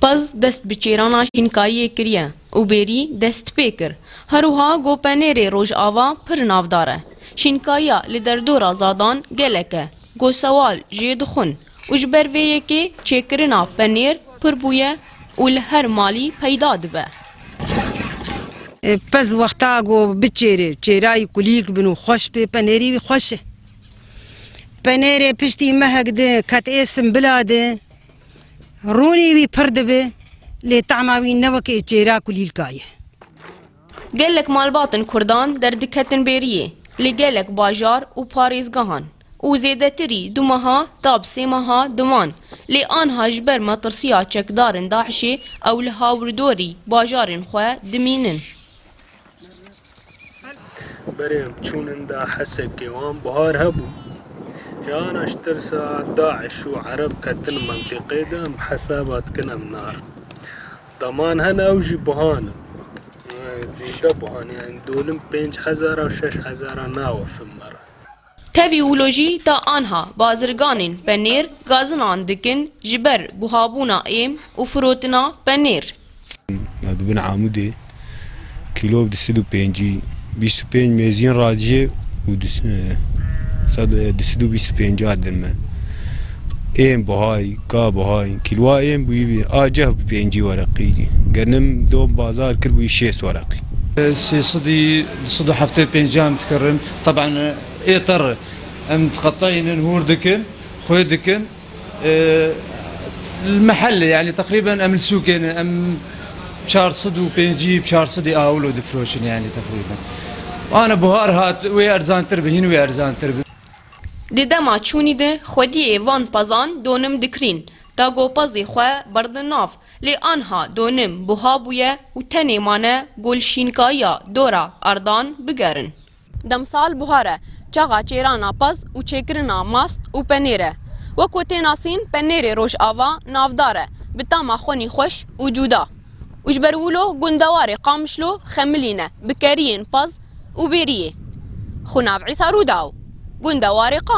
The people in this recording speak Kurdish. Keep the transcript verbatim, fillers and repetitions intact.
Pez dest bi çêrana şînkayiyê kiriye û bêrî dest pê kir. Her wiha got penêrê Rojava pir navdar e. Şînkayiya li derdora Zadan gelek e. Got sewal jê dixwin û ji ber vê yekê çêkirina penêr pir bûye û li her malî peyda dibe. E, pez wexta ku biçêrê, çêrayî kulîlk bin û xweş bê, penêrî wî xweş e. Penêrê piştî mehek di ket ê simbila de, rûnî wî pir dibe, lê tehma wî ne wekê çêra kulîlka ye. Gelek malbatin Kurdan derdiketin bêriyê li gelek bajar û parêzgehan û zêdetirî du meha ta bi sê meha diman, lê anha ji ber metirsiya çekdarên DAIŞê ew li hawirdorî bajarên xwe dimînin. Berê em çûnin da Hesekê wan buhar hebû. Yana ji tirsa DAIŞ û Ereb ketin mentiqê de em hesaba dikin em narin. Deman hene ew jî buhan in. Zêde buhan, yani dolim pênc hezara û şeş hezara nawe fim me re. Tevî wilo jî ta anha bazirganên penêr gazinan dikin ji ber buhabûna êm û firotina penêr. Ya dibin Amûdê kîlo bi du sed û pêncî, bîst û pênc mêziyên radiyê û du, e, sed, e, du sed û bîst û pênc a dirme. Êm buhay, ka buhay, kîlwa êm bûyî bî, a ceh bi pêncî wereqî. Genim dom bazar kir bûyî şêst wereqî. Sê sedî, du sed û heftê pênc em dikirin. Teben ê ter em diqetayînin, hûr dikin, xwê dikin. Li mehelle, yani teqrîben em li sûkê ne, em çar sed û pêncî, çar sed û awlo difroşin, yani teqrîben. Ana buhar hat, wê erzantir bi, hîn wê erzantir bi. Di dema çûnî de xwediyê van pezan donim dikrîn, ta go pezê xwe berdin nav, lê anha donim buha bûye û tenê mane go li şînkayiya dora erdan bigerin. Demsal buhar e, çaxa çêrana pez û çêkirina mast û penêr e. Wek ku tê nasîn, penêrê Rojava navdar e, bi tama xwenî xweş û cuda. Û ji ber wilo gundewarê Qamişlo xemilî ne bi keriyên pez û bêriyê. Xunav Îsa Rûdaw, gundewarê Qamiş.